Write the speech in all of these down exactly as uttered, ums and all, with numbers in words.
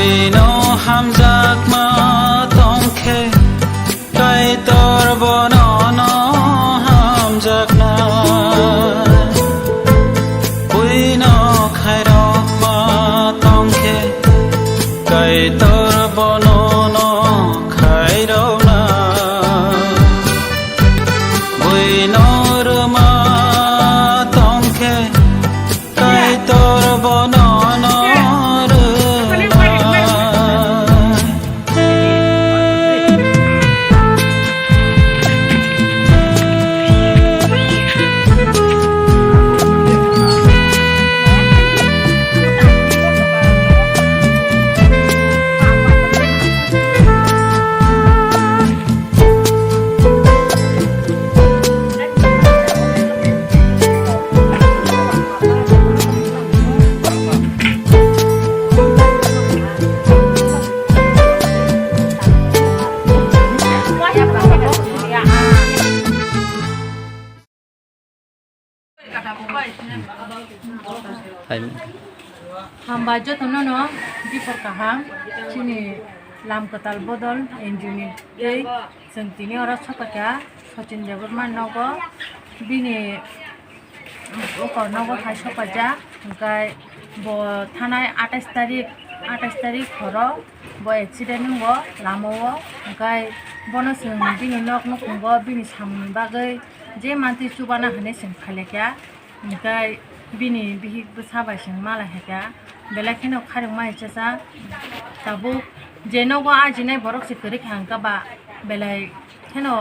Buino hamjakma tongkhe, Kaitor bono no hamjakna. Buino khairokma tongkhe, Kaitor bono no khairokna. Buino rwma tongkhe, Kaitor bono no rwna. Hai. Hambai jotono no, biphor kaham, chini lam kwtal bodol N G O ni tei chwng tini oro sokphaikha Sachin Debbarma nogo, bini okor nogo hai sokphaijak, hwnkhe bo thanai atais tarik, atais tarik horo bo accident wngo lama o, hwnkhe bono chwng bini nok nukhungo bini samungni bagwi je mantwi chubana hinwi chwng phailaikha, hwnkhe bini bihik bwsa bai chwng malaihaikha, belai kheno kharokma hai chajak. Tabuk je nogo ajinai borok se kwrwi kha hwnkhe ba belai kheno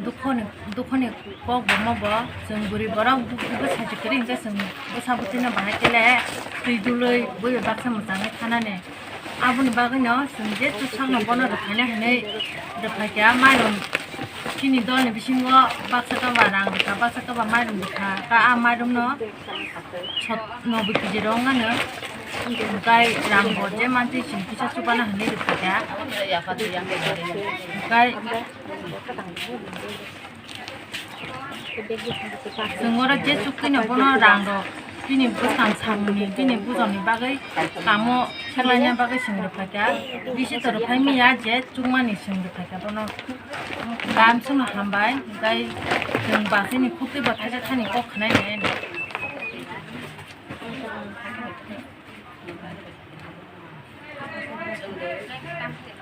dukhoni, dukhoni kok bo mo bo chwng bwrwi borok bwsa se kwrwi hwnkhe chwng bwsa bwtwino bahai khe le twi dului bui bai baksa mwchangwi thanani. Aboni bagwino chwng je chwsakno bono rwphaina hinwi rwphaikha, mairum chini dolni bisingo baksa kaba rang rwkha, baksa kaba mairum rwkha, ta a mairumno sot noboi kg rok wngnano, hwnkhe rang bo je mantwi chwng kisa chubana hinwi rwphaikha, hwnkhe Chwng oro je chukti no bono rang rok bini bwsang samungni bini bujorni bagwi kamo khlaina bagwi chwng rwphaikha, bisi to rwphai manya je chukmani chwng rwphaikha bono. Gam chwngno hambai, tei chwng bachini khukti bo thaisa thani kok khwnai nai.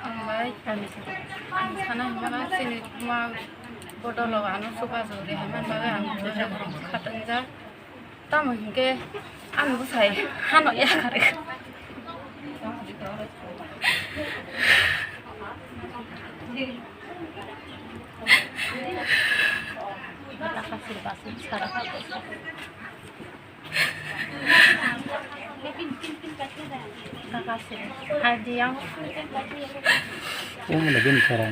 Ang bai, ang sana hwnba chini ma bodol o ano chubachu rihai man bagwi ang khatangjak. Tamo hinkhe ani bwsai hano yakarwi. Yang mana bin cara?